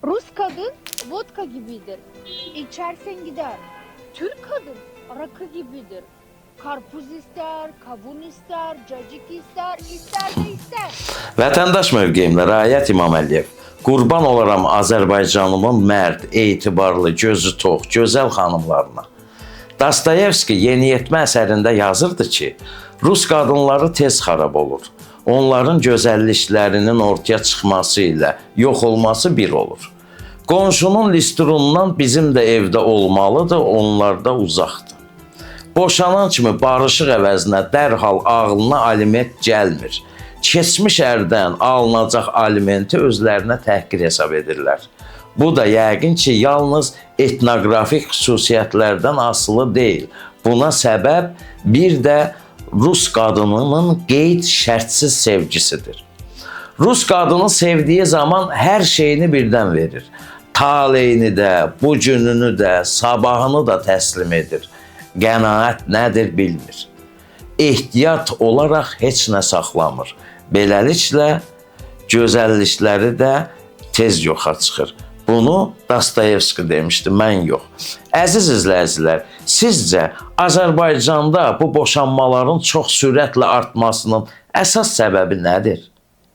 Rus kadın vodka gibidir. İçersen gider. Türk kadın rakı gibidir. Karpuz ister, kavun ister, cacık ister, ister de ister. Vətəndaş mövqeyimdə Rayət İmam Əliyev. Qurban olaram Azərbaycanımın mərd, etibarlı, gözü tox, gözəl xanımlarına. Dostoyevski Yeniyetmə əsərində yazırdı ki, Rus qadınları tez xarab olur. Onların gözəlliklərinin ortaya çıxması ilə yox olması bir olur. Qonşunun listurundan bizim də evdə olmalıdır, onlar da uzaqdır. Boşanan kimi barışıq əvəzinə dərhal ağlına aliment gəlmir. Keçmiş ərdən alınacaq alimenti özlərinə təhqir hesab edirlər. Bu da yəqin ki, yalnız etnoqrafik xüsusiyyətlərdən asılı deyil. Buna səbəb bir də Rus qadınının qeyd şərtsiz sevgisidir. Rus qadını sevdiyi zaman hər şeyini birdən verir. Taleyini də, bu gününü də, sabahını da təslim edir. Qənaət nədir bilmir. Ehtiyat olaraq heç nə saxlamır. Beləliklə gözəllikləri də tez yoxa çıxır. Bunu Dostoyevski demişdi, mən yox. Əziz izləyicilər, sizcə Azərbaycanda bu boşanmaların çox sürətlə artmasının əsas səbəbi nədir?